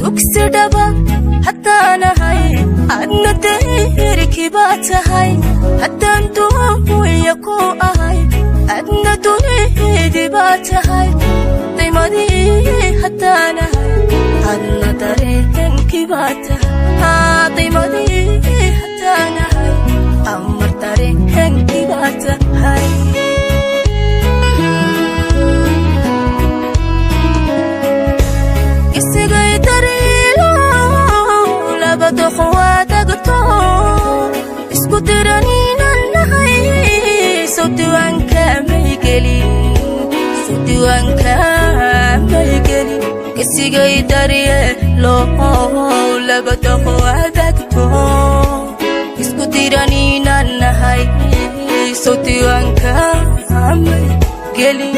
Dugsi dhaba haddaanahay, adna deerkii baa tahay. Haddaan duunya ku ahay, adna dunidii baa tahay. Daymadii haddaanahay, adna dareenkii baa tahay. Daymadii haddaanahay, amar dareenkii baa tahay. Isigay dariilo labada qowaadagto isku diraniinan nahay. Sow diiwaankamay gelin, sow diiwaankamay gelin. Isigay daryeelo labada qowaadagto isku diraniinan nahay. Sow diiwaankamay gelin.